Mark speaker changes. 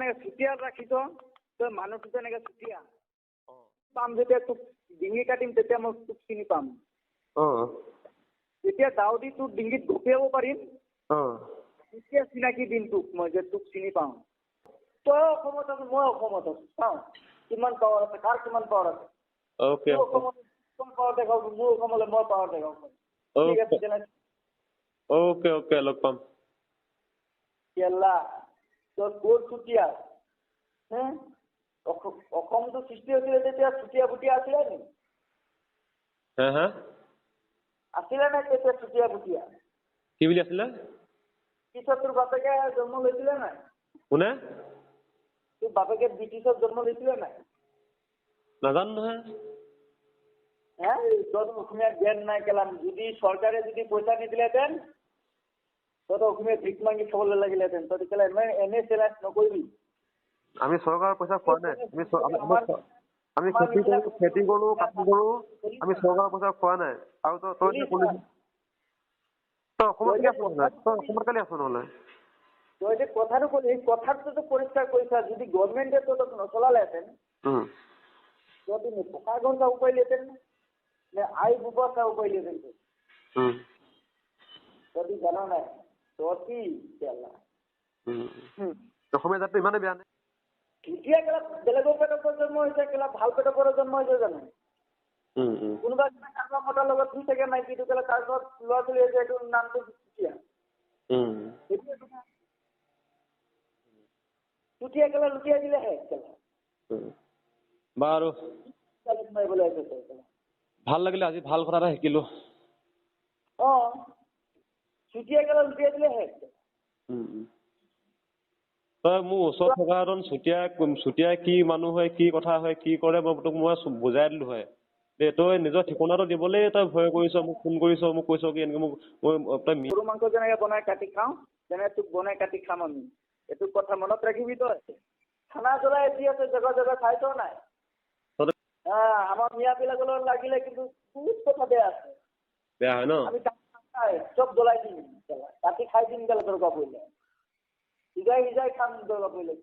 Speaker 1: যেনেকে চুতীয়া ৰাখিছ, তই মানুহটো যেনেকে চুতীয়া পাম, যেতিয়া তোক ডিঙি কাটিম তেতিয়া মই তোক চিনি পাম। যেতিয়া দাও দি তোৰ ডিঙিত ঘপিয়াব পাৰিম তেতিয়া চিনাকি দিম তোক মই, যে তোক চিনি পাওঁ। তই অসমত আছ, মই অসমত আছো, চাওঁ কিমান পাৱাৰ আছে, কাৰ কিমান পাৱাৰ আছে। অসমত পাৱাৰ দেখাব, মোৰ অসমলৈ মই পাৱাৰ দেখাব। ঠিক আছে,
Speaker 2: অ'কে অ'কে, লগ পাম।
Speaker 1: কেলা তই ক'ৰ চুতীয়া? হে, অসমটো সৃষ্টি হৈছিলে তেতিয়া চুতীয়া ভুটীয়া আছিলে নি?
Speaker 2: হা হা,
Speaker 1: আছিলে নাই তেতিয়া চুতীয়া ভুটীয়া?
Speaker 2: কি বুলি আছিলে?
Speaker 1: পিছত তোৰ বাপেকে জন্ম লৈছিলে নাই?
Speaker 2: কোনে?
Speaker 1: তোৰ বাপেকে ব্ৰিটিছত জন্ম লৈছিলে নাই?
Speaker 2: নাজানো নহয়।
Speaker 1: হে, তই অসমীয়া জ্ঞান নাই কেলা। যদি চৰকাৰে যদি পইচা নিদিলেহেঁতেন তই অসমীয়া ভিক মাগি খাবলৈ লাগিলেহেঁতেন। তই কেলা এনে চেলেঞ্জ নকৰিবি।
Speaker 2: আমি চৰকাৰৰ পইচা খোৱা নাই। আমি খেতি কৰো, খেতি কৰো, কাম কৰো, আমি চৰকাৰৰ পইচা খোৱা নাই। আৰু তই তই অসমত কেলে আছ নহ'লে? তই অসমত কেলে আছ নহ'লে?
Speaker 1: তই যে কথাটো কলি, সেই কথাটোতো পৰিষ্কাৰ কৰিছা। যদি গভৰ্ণমেণ্টে তহঁতক নচলালেহেঁতেন, তহঁতি পকা ঘৰ চাব পাৰিলিহেঁতেন নে আই বোপা চাব পাৰিলিহেঁতেন? তহঁতি জান নাই তহঁতি কেলা
Speaker 2: অসমীয়া জাতিটো ইমানে বেয়া নে?
Speaker 1: এতিয়া কেলা বেলেগৰ পেটৰ পৰা জন্ম হৈছে, কেলা ভাল পেটৰ পৰা জন্ম হৈছে জানো? কোনোবা কাৰোবাৰ মতাৰ লগত শুই থাকে মাইকীটো, কেলা তাৰ ঘৰত ল'ৰা ছোৱালী হৈছে, এইটো নামটো চুতীয়া। সেইটোৱে কথা। চুতীয়া কেলা লুটিয়াই দিলেহে কেলা।
Speaker 2: বাৰু,
Speaker 1: মাৰিবলৈ আহিছে তই কেলা।
Speaker 2: ভাল লাগিলে, আজি ভাল কথা এটা শিকিলো।
Speaker 1: অ, চুতীয়া কেলা লুটিয়াই দিলেহে।
Speaker 2: তই মোৰ ওচৰত থকা এজন চুতীয়া, চুতীয়া কি মানুহ হয়, কি কথা হয়, কি কৰে, মই তোক মই বুজাই দিলো হয় দেই। তই নিজৰ ঠিকনাটো দিবলৈ তই ভয় কৰিছ, মোক ফোন কৰিছ, মোক কৈছ কি এনেকে মোক তই
Speaker 1: গৰু মাংস যেনেকে বনাই কাটি খাওঁ, তেনেকে তোক বনাই কাটি খাম আমি। এইটো কথা মনত ৰাখিবি তই। খানা জ্বলাই দি আছে জেগা জেগা, চাইছ নাই? আমাৰ মিয়াবিলাকৰ লগত লাগিলে কিন্তু বহুত কথা বেয়া আছে।
Speaker 2: বেয়া হয় ন?
Speaker 1: আমি চব জ্বলাই দিম, কাটি খাই দিম কেলা দৰকাৰ পৰিলে, সিজাই সিজাই খাম দৰকাৰ পৰিলে।